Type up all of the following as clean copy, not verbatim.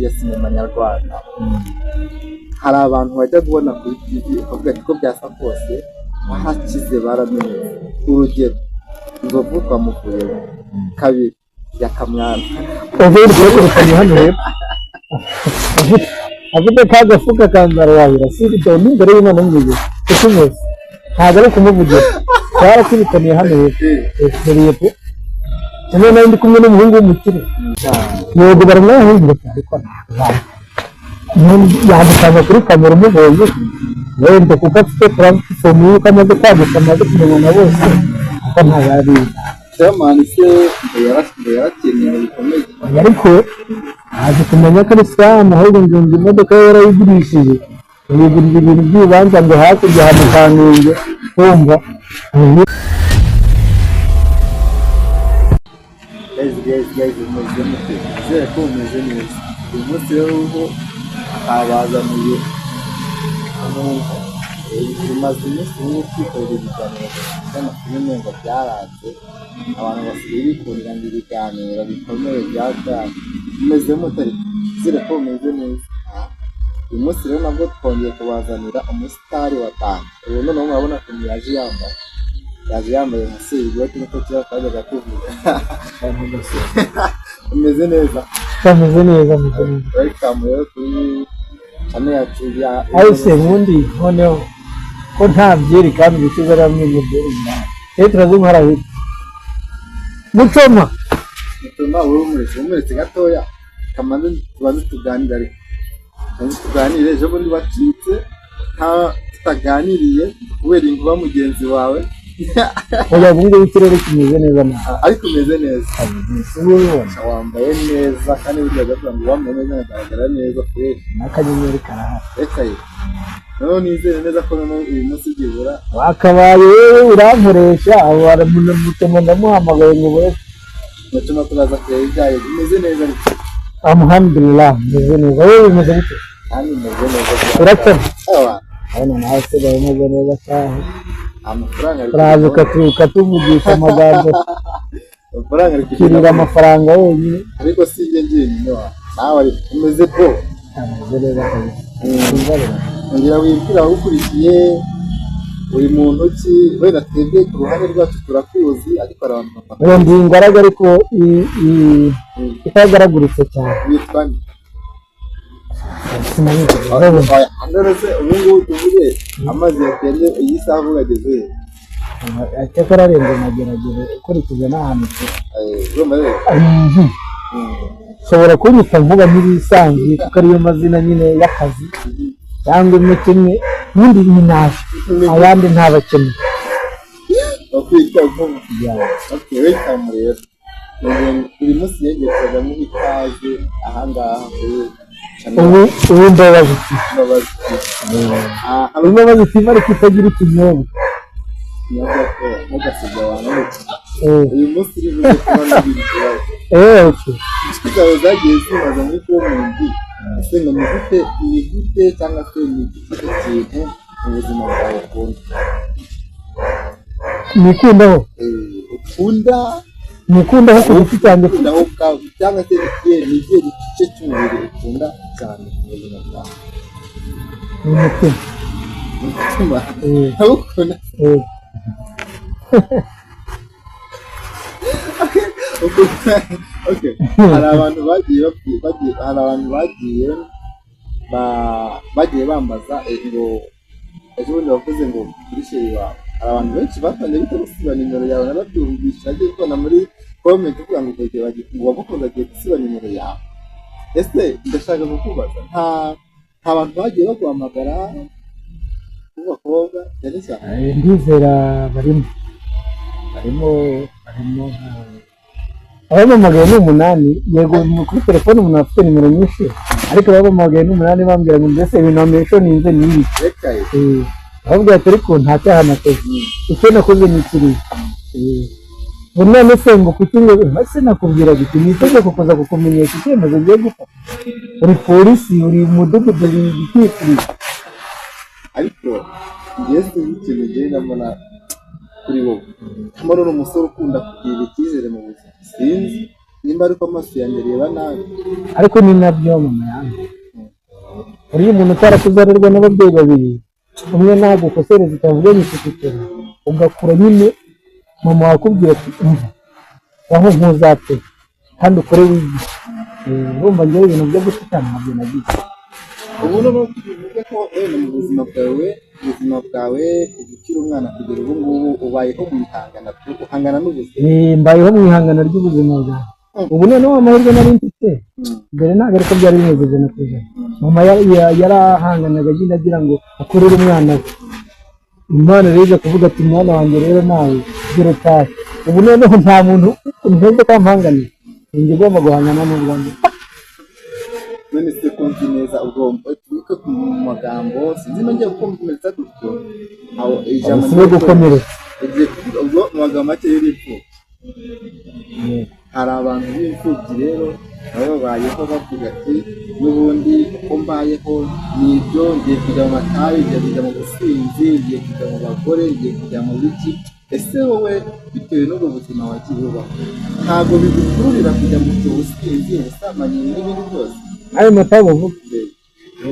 ya sinema nyarwanda, hari abantu bajya kubona kuri TV ukavuga ati ko byasa kose barakize, baramenye. Urugero, Nzovu twamuvuyeho kabiri, Yakamwana. Ubundi turi hano hepfo afite ka gafuka kanzara wahira si ibyo n'imbere y'Imana mu ijuru kuko ntabwo ari kumuvugira, twarakubitaniye hano hepfo hepfo pe. Kimwe nawe ndi kumwe n'umuhungu w'umukire, yego baramwahindura, ariko ntabwo yandikanga kuri kamera umubonye wenda kuko afite platform y'uko amaze kwaguka, amaze kumenywa na bose, kuko ntabwo ari Chairman se ngo yarakenewe bikomeye. Ariko aje kumenya ko ari scam, ahubwo ngo imodoka ye yarayigurishije, yigurira ibintu by'ibibanza ngo hakurya mu Kamenge, kumva. Guys, guys, guys, mumeze mute? Nizere ko mumeze neza. Uyu munsi rero ubu twabazaniye umuntu tumaze iminsi ubu twikorera ibiganiro by'amafilime ngo byaranze, abantu basigaye bikundira ngo ibiganiro bikomeye byatanze. Mumeze mute ariko? Nizere ko mumeze neza. Uyu munsi rero nabwo twongeye kubazanira umusitari wa Tanga. Ubu noneho murabona ukuntu yaje yambaye. Yaje yambaye nka Sebigoti nkuko kera twajyaga tuvuga. Umeze neza. Kameze neza, ameze neza. Welcome rero kuri channel yacu ya Ariko ubundi noneho ko nta byeri kandi ubushize ari amwe mu byeri rero turazinywa hariya hirya mucoma. Mutuma wowe umuretse gatoya, kamanze tubanze tuganire, ariko tubanze tuganire. Ejo bundi wacitse nta tutaganiriye kubera inkuba mugenzi wawe. Oya, ubu ngubu ikirere kimeze neza nawe. Ariko umeze neza. Ubu ubibona. Wambaye neza kandi burya baravuga ngo wambaye neza agaragara neza fresh. N'akanyenyeri karahari. Reka ye, noneho nizere neza ko noneho uyu munsi byibura wakabaye wowe urankoresha mutema, ndamuhamagaye ngo ubure. Mutuma turaza kureba ibyayo. Umeze neza ariko? Alhamdulillah, meze neza. Wowe bimeze bite? Kandi umeze neza. Uracamo. Ewa. Urabona nawe usigaye umeze neza cyane. Amafaranga ari Uraza ukatuvugisha amagambo. Amafaranga ari ukirira kugenda. Amafaranga wenyine. Ariko si njye njyenyine wa nawe, ariko umeze bo. Ameze neza kabisa. Ongera wibwira abagukurikiye uri muntu ki, wenda twebwe ku ruhande rwacu turakuzi, ariko hari abantu batakuzi. Oya, ndi ingaragu ariko itagaraguritse cyane. Witwa nde? Sinabizi. Oya, none se ubu ngubu tuvuge amazi yatembye iyi saha uvuga ageze he? Cyakora arenze Mageragere ukurikije n'ahantu turi. Urumva rero. Ushobora kunyita Nkuba nk'ibisanzwe kuko ariyo mazina nyine y'akazi, cyangwa imwe kimwe ubundi ni naje ayandi ntabakeneye. Bakwita Nkuba. Yeah. Okay, welcome rero. Buri munsi yegezaga muri ikaze ahangaha kuri channel. Ubu Mbabazi TV. Mbabazi. Ah, Mbabazi TV ariko itagira ikinyobwa. Ikinyobwa ko ntugasebye abantu. Eh, uyu munsi uri buze kuba n'ibindi kibazo. Eh, okay. Inshuti zawe zagiye zibaza muri comment, ese ngo ni gute cyangwa se ni iki kintu mu buzima bwawe ukunda? Nikundaho? Ukunda. Nikundaho ku giti cyanjye? Ukunda wowe ubwawe, cyangwa se ni ikihe gice cy'umubiri ukunda cyane mu buzima bwawe? Ni umutima. Umutima? Eh. Ndawukunda. Eh. Okay. Hari abantu bagiye bambaza ngo ejo bundi bavuze ngo kuri chéri wawe, hari abantu benshi batangiye guhita gusiba nimero yawe. Narabyumvishe, nagiye kubona muri comment uvuga ngo ngo wagukunda agiye gusiba nimero yawe. Ese ndashaka kukubaza, nta bantu bagiye baguhamagara b'abakobwa cyane cyane? Ndizera barimo abampamagaye ni umunani. Yego, kuri telefone umuntu afite nimero nyinshi, ariko abampamagaye ni umunani, bambwira ngo mbese ibintu wamentioninze ni ibi? Reka ye. Ahubwo ati ariko nta cyaha nakoze, icyo nakoze ni kiriya. Ngo none se ngo kuki, ngo ese nakubwiraga iki? Ni itegeko kuza kukumenyesha icyemezo ugiye gufata? Uri polisi, uri umudugudu, uri igitifu? Ariko njyewe sinzi ikintu ngenda mbona kuri wowe, mbona uri umusore ukunda kugirira icyizere mu buzima, sinzi. Nimba ariko amaso yanjye areba nabi. Ariko ni nabyo mama yanjye. Uriya umuntu utarakuze arerwa n'ababyeyi babiri, umwe nagukosereza utavuga nyishyikira, ugakura nyine mama wakubwira ati umva aho ntuzapfe kandi ukore wige. Urumva njyewe ibintu byo gutukana ntabyo nagize. Ubu noneho tuvuge ko wenda mu buzima bwawe kuva ukiri umwana kugera ubu ngubu ubayeho mu ihangana, uhangana n'ubuzima. Mbayeho mu ihangana ry'ubuzima bwawe. Ubu noneho amahirwe nari mfite mbere ntabwo ariko byari bimeze 100%. Mama yarahanganaga agenda agira ngo akurire umwana we. Imana rero iza kuvuga ati mwana wanjye rero nawe gira utahe. Ubu noneho nta muntu nteze ko ampanganiye, ninjye ugomba guhangana n'ubwanjye. None se ko nzi neza ubwo tuvuge mu magambo sinzi nongeye gukomeretsa gutyo aho ijambo si gukomeretsa ugiye kuvuga ubwo mu magambo make y'urupfu. Hari abantu b'imfubyi rero baba babayeho bavuga ati n'ubundi uko mbayeho ni ibyo, ngiye kujya mu matabi, ngiye kujya mu businzi, ngiye kujya mu bagore, ngiye kujya mu biki. Ese wowe bitewe n'ubwo buzima wagiye ubaho ntabwo bigukururira kujya mu businzi, ubusambanyi n'ibindi byose? Ayo matabi uvuga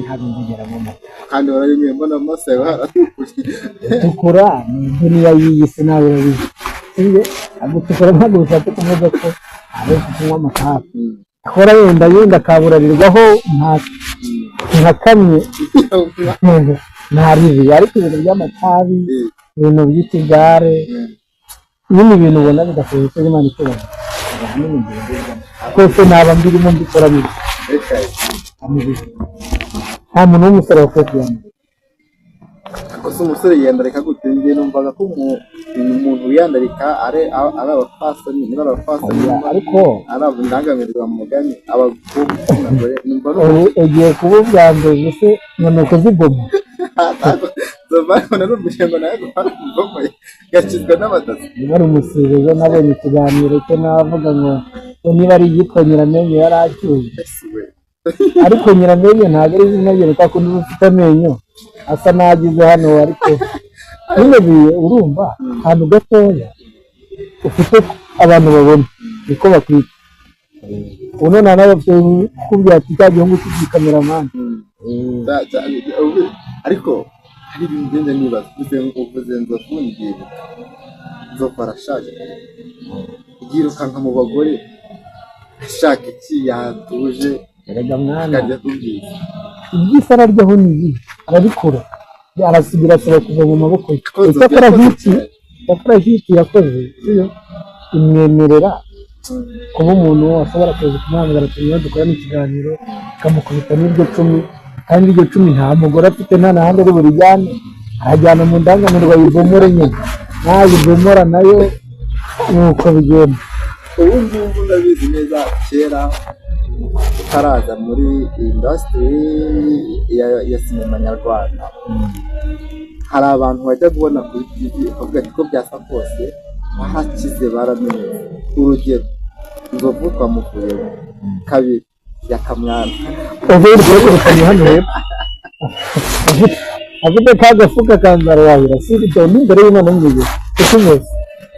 ntabwo nzigera mu mata kandi warayinyweye mbona amaso yawe haratukuye. Gutukura ni duniya y'iyi si nawe urabizi. Gutukura ntabwo bishatse kuvuga ko ari kunywa amatabi. Akora yenda yenda akaburarirwaho nka kamwe nta ribi, ariko ibintu by'amatabi, ibintu by'ikigare, nyine ibintu ubona bidakoze Imana ikubona. Twese naba mbirimo mbikora bibi. Nta muntu w'umusore wakwiye kuyambara. Gusa umusore yiyandarika gute? Njye numvaga ko umuntu wiyandarika ari abapfasoni, niba ari abapfasoni ariko ari indangamirwa mu mugani abakobwa n'abagore. Numva ugiye kuba ubwa mbere gusa ngo ni ukuzigoma. Narumvise ngo nawe guhara gakizwa n'abatasi. Niba ari umusibo nabonye ikiganiro cye navuga ngo niba ari iyitwa Nyiramenyo yari acyuye. Ariko Nyiramenyo ntabwo ari izina rye, kuko uba ufite amenyo asa n'agize hano, ariko nyine urumva ahantu gatoya ufite abantu babona niko bakwita. Ubu none nawe bafite kukubwira ati cya gihungu cy'igikameramani. Ariko hari ibintu ngenda nibaza, uvuze Nzovu ndibuka Nzovu arashaje yirukanka mu bagore ashaka iki yatuje. Erega mwana iby'isi araryaho ni ibi arabikora arasigira asaba kuva mu maboko ye. Icyakora hiti yakoze imwemerera kuba umuntu ashobora kuza kumuhamagara ati niba dukorana ikiganiro, akamukubita n'iryo cumi, kandi iryo cumi nta mugore afite nta n'ahandi ari burijyane, arajyana mu ndangamirwa yivomore nyine, nayivomora nayo nuko bigenda. Ubu ngubu ndabizi neza kera utaraza muri industry ya sinema nyarwanda, hari abantu bajya kubona kuri TV ukavuga ati ko byasa kose bahakize baramenye. Urugero Nzovu twamukuyeho kabiri Yakamwana afite ka gafuka kanzara wahira si n'imbere y'Imana n'ijuru utumeze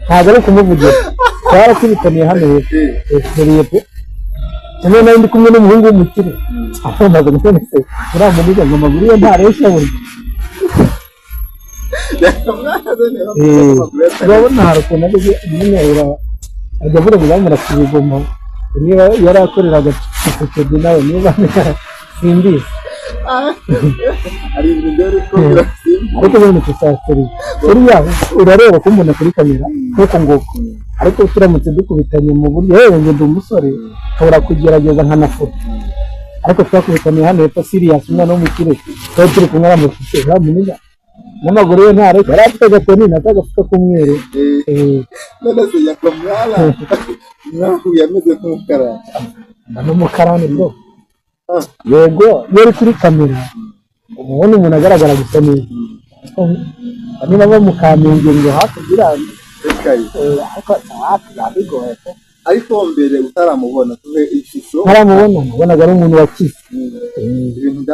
ntabwo ari kumuvugira twarakubitaniye hano hepfo pe. Kimwe nari ndi kumwe n'umuhungu w'umukire aho none se uriya ngo amaguru ye ntareshya burya. Urabona hari ukuntu ageze nyine ajya avuga ngo bamurasa ibigoma, niba yari akoreraga Tshisekedi nawe niba simbizi. Ariko bene tusaseriye buriya urareba kumbona kuri kamera nk'uko nguko, ariko turamutse dukubitanye mu buryo yewe njye ndi umusore nshobora kugerageza nkanafura, ariko twakubitaniye hano hepfo Sirius umwana w'umukire twari turi kumwe aramufite uramuniga n'amaguru ye ntareshya, yari afite agakoni n'akagafuka k'umweru. None se Yakamwana mwahuye ameze nk'umukarani? Mba n'umukarani bwo yego, iyo ari kuri kamera uba ubona umuntu agaragara gusa neza, niba bamukamenge ngo hakurya ariko biba bigoye. Ariko mbere utaramubona tuve ishusho ntaramubona nabonaga ari umuntu wakize,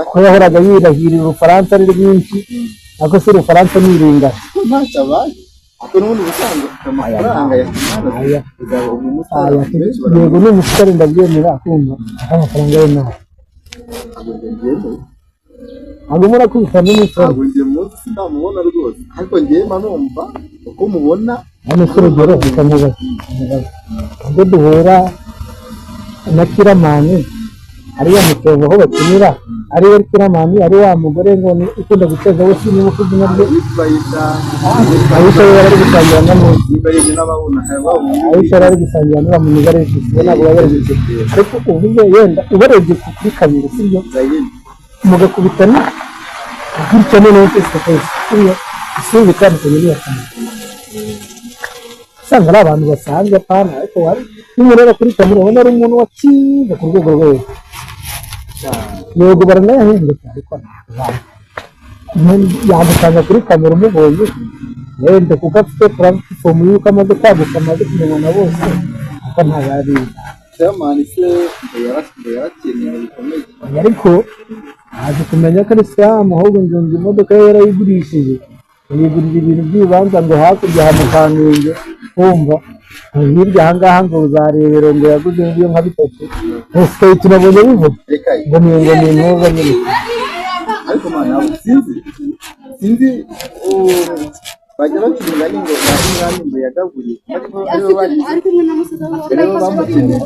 ko yahoraga yirahirira Urufaransa ari rwinshi, ariko si Urufaransa ni iringana ntacyo abaye. Ariko n'ubundi ubusanzwe afite amafaranga ya Kimana. Aya. Uzaba umusitari. Aya, Benshi yego, ni umusitari, ndabyemera, kumva amafaranga ye nawe. Ntabwo njye mbyemeye. Ntabwo murakubita n'umusore. Ntabwo njye muzi, sindamubona rwose, ariko njyewe mba numva uko mubona. Hano se urugero, reka mubaze, ubwo duhura na Killaman ariya mu Kiyovu aho bakinira, ari we Killaman, ari wa mugore ngo ni ukunda guteza we, sinibuka izina rye. Bayita Aisha, we yari ari gusangira na Muzi. Bayita n'ababona. Aisha yari ari gusangira n'uriya muniga Regis, we ntabwo baba bari gukina, ariko uvuze yenda ubarebye kuri kamera, sibyo? Zayini. Mugakubitana gutya noneho face to face, sibyo? Isura itandukanye n'iya kamera, usanga ari abantu basanzwe apana, ariko wari nimureba kuri kamera ubona ari umuntu wakize ku rwego rwo hejuru. Yego, baranayahinduka, ariko ntabwo yagusanga kuri kamera umubonye wenda kuko afite platform y'uko amaze kwaguka, amaze kumenywa na bose, kuko ntabwo abizi. Chairman se ngo yarakenewe bikomeye. Ariko aje kumenya ko ari scam, ahubwo ngo imodoka ye yarayigurishije, yigurira ibintu by'ibibanza ngo hakurya aha mu Kamenge, wumva hirya aha ngaha ngo uzarebero ngo yaguze ibyo nka bitatu, ese tunabonye bivuga Reka. ngo ni intuza nyine. Ariko man, ntabwo sinzi bajya baca umugani ngo ntabwo umwami ngo yagaburiye ariko aribo bagize Ari kumwe na musaza we. Aribo bamukeneye.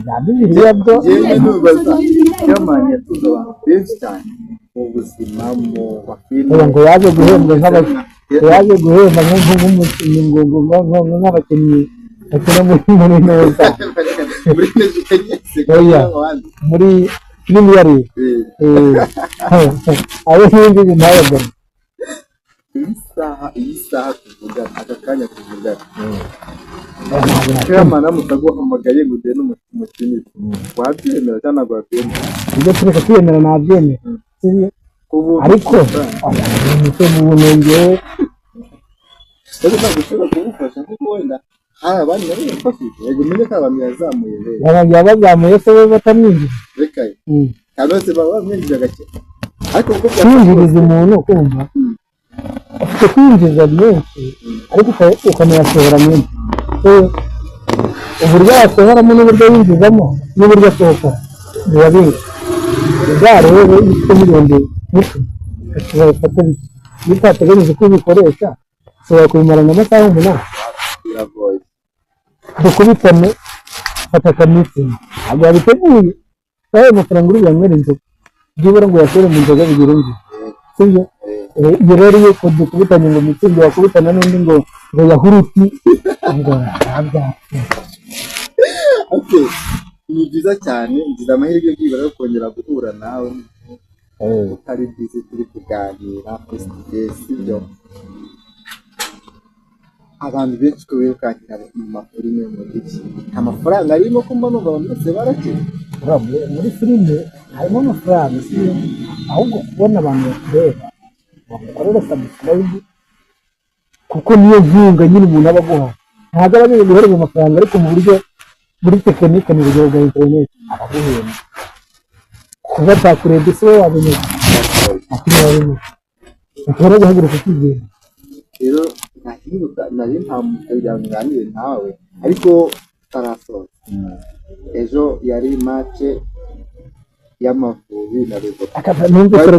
Bya Bibiliya byo. Njyewe nubaza, Chairman yatunze abantu benshi cyane mu buzima, mu mafilime. Oya, ngo yaje guhembwa yaje guhemba nk'umukinnyi ngo nk'abakinnyi bakina muri neza Muri Nigeria. Oya. Muri Premier League. Ayo n'ibindi ntabwo. Iyi saha tuvugana, aka kanya tuvugana, Chairman aramutse aguhamagaye ngo ugende umukinire, wabyemera cyangwa ntabwo wabyemera? Ibyo tureka kwiyemera, nabyemera, sibyo? Ubu Ariko umuco mu buntu ngewe. Rero ntabwo ushobora kumufasha kuko wenda hari abandi nabo yafashije. Yego, umenye ko abantu yazamuye rero. Yabazamuye se we batamwinjiza? Reka ye. Kandi bose baba bamwinjije agake, ariko ubwo Kwinjiriza umuntu, kumva ufite kwinjiza menshi, ariko ukanayasohora menshi. So, uburyo yasohoramo n'uburyo yinjizamo n'uburyo asohoka biba bingana. Uzarebe, iyo ufite miliyoni 10 ushobora gufata bike, iyo utateganyije ko ubikoresha ushobora kubimarana amasaha 8. Biragoye. Dukubitane, fata akameeting, ntabwo wabiteguye, ayo mafaranga uri buyanywere inzoga, byibura ngo uyashyire mu nzoga bigire inzira, sibyo? Iyo rero iyo dukubitanye ngo Mützig, wakubitana n'undi ngo yahuruti ngo ntabyapfa. Okay, ni byiza cyane, ngize amahirwe byibura yo kongera guhura nawe utari busy, turi kuganira face to face, sibyo? Abantu benshi ko birukankira mu mafilime, mu giki, nta mafaranga arimo? Ko mba numva abantu bose barakize. Uriya muri filime harimo amafaranga, sibyo? Ahubwo kubona abantu bakureba bagukorera subscribe, kuko niyo nkunga nyine umuntu aba aguha. Ntabwo aba agiye guhereza amafaranga, ariko mu buryo muri tekinike, mu buryo bwa interineti, aba aguhemba kuba atakurebye. Se wowe wabimenya ati wabimenya ushobora guhaguruka ukigenda. Rero ntahinduka, nari nta kugira ngo nganire nawe, ariko tutarasoza, ejo yari match y'Amavubi na Liverpool. Numvise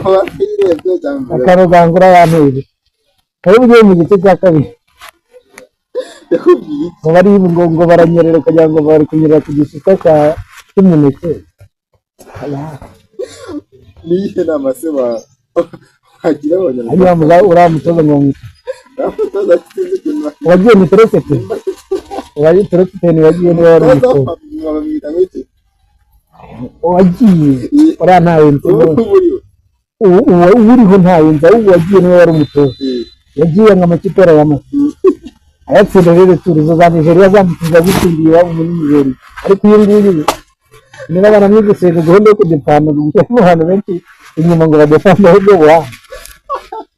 Wayirebye cyangwa? Akarugangura yanteye kari bugiye mu gice cya kabiri. Yakubwiye iki? Ngo bari ngo baranyerera, ukagira ngo bari kunyerera ku gishishwa cy'umuneke. Aya, Niyihe nama se wagira abanyarwanda? Hanyuma uriya mutoza ngo bamwita Umutoza sinzi ukuntu wagiye ni Torosete, wagiye Torosete, wagiye niba wari umutoza umutoza. Bamwita nk'iki? Wagiye uriya ntawe nzi. Ubu buriwe. Uriho ntawe nzi, ahubwo wagiye niwe wari umutoza. Yagiye ngo amakipe arayamata ayatsinda rero, turizo za Nigeria zamutsinda, zitsindiye iwabo muri Nigeria. Ariko uyu nguyu niba baramwigishije gahunda yo kudefanda, gushyiramo abantu benshi inyuma ngo badefande, ahubwo wa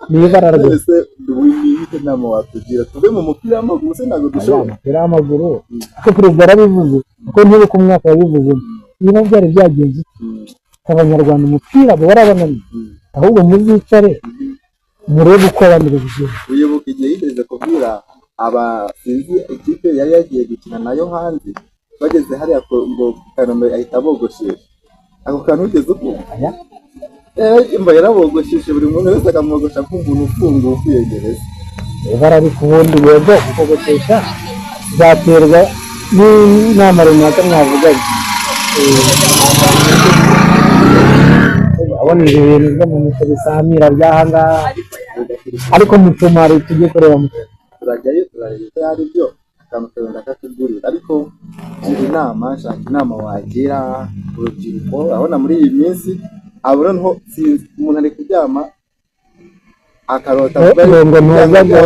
ni ibara rwose. Ese ubu ni iyihe nama watugira? Tuve mu mupira w'amaguru se? Ntabwo dushobora. Umupira w'amaguru, kuko perezida yarabivuze, kuko ntibuka umwaka yabivuze, niba byari byagenze ute, abanyarwanda umupira baba warabananiye, ahubwo muzicare murebe uko abandi babigenza. Uyoboka igihe yigeze kuba kubwira aba, sinzi ikipe yari yagiye gukina nayo hanze, bageze hariya ngo Kanombe ahita abogoshesha. Ako kantu ugeze ukumva? Aya. Imba yarabogosheshe, buri muntu wese akamwogosha nk'umuntu ufunguye uvuye gereza. Ibara, ariko ubundi yego, gukogoshesha byaterwa n'inama runaka mwavuganye. Abona ibi bintu byo mu mico bisamira by'ahangaha, ariko mucumari tujye kureba mu Turajyayo, turareba ibyo ari byo, akantu kawe ndakakugurira. Ariko gira inama, shaka inama wagira urubyiruko. Urabona muri iyi minsi abo noneho sinzi, umuntu ari kuryama akarota avuga ngo yuko ntuza ngo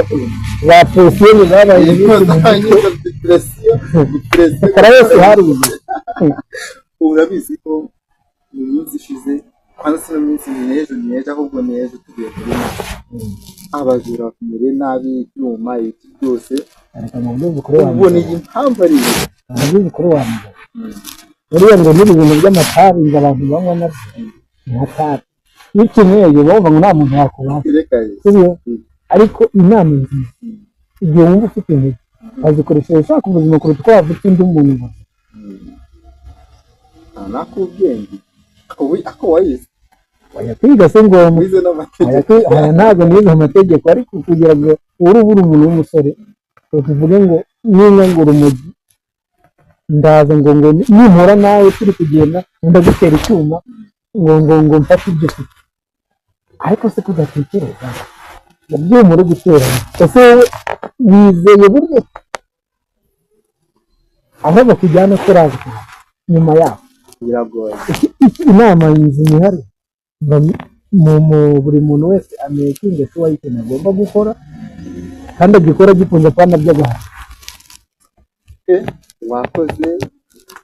za pression zabaye nyinshi mu mutwe. Depression, depression. Kora wese harize. Urabizi ko mu minsi ishize, kwanza si no minsi, ni n'ejo, ni ejo ahubwo, ni ejo tugiye kuri abajura bakumereye nabi, ibyuma, ibiti byose. Reka mubwize ukuri wa Ubwo ni mugabo. iyi mpamvu ari iyi. Mubwize ukuri wa mugabo. Buriya ngo n'ibi bintu by'amatabi ngo abantu banywa nabyo ni nka tabi, iyo ukinyweye uba wumva ngo nta muntu wakubaho. Reka. Sibyo? Ariko inama nziza, igihe wumva ufite intege wazikoresha ushaka ubuzima kuruta uko wavuga undi muntu ngo Nakubwenge ako wayize. Wajya kwiga se ngombwa? Wize n'amategeko? Aya, ntabwo nize amategeko, ariko kugira ngo ube uri umuntu w'umusore, ngo tuvuge ngo niba ngo urumogi, ndaza ngo nimpura nawe turi kugenda ndagutera icyuma ngo mfate ibyo ufite. Ariko se kudatekereza ngo byuma uri guteranya, ese wowe wizeye buryo aho bakujyana kuraza nyuma yaho? Biragoye. Inama nzima ihari, buri muntu wese amakinge sure y'ikintu agomba gukora kandi agikora agikunze, kandi by'agahato. Wakoze,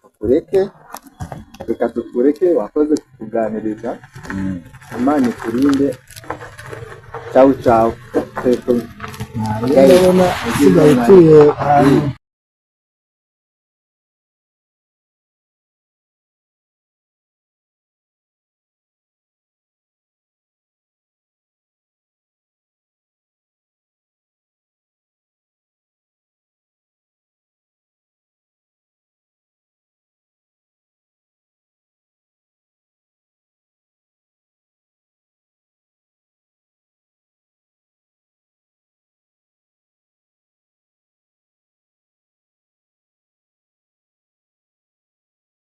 tukureke, reka tukureke. Wakoze kutuganiriza, Imana ikurinde. Ciao ciao. Ndabona usigaye utuye ahantu.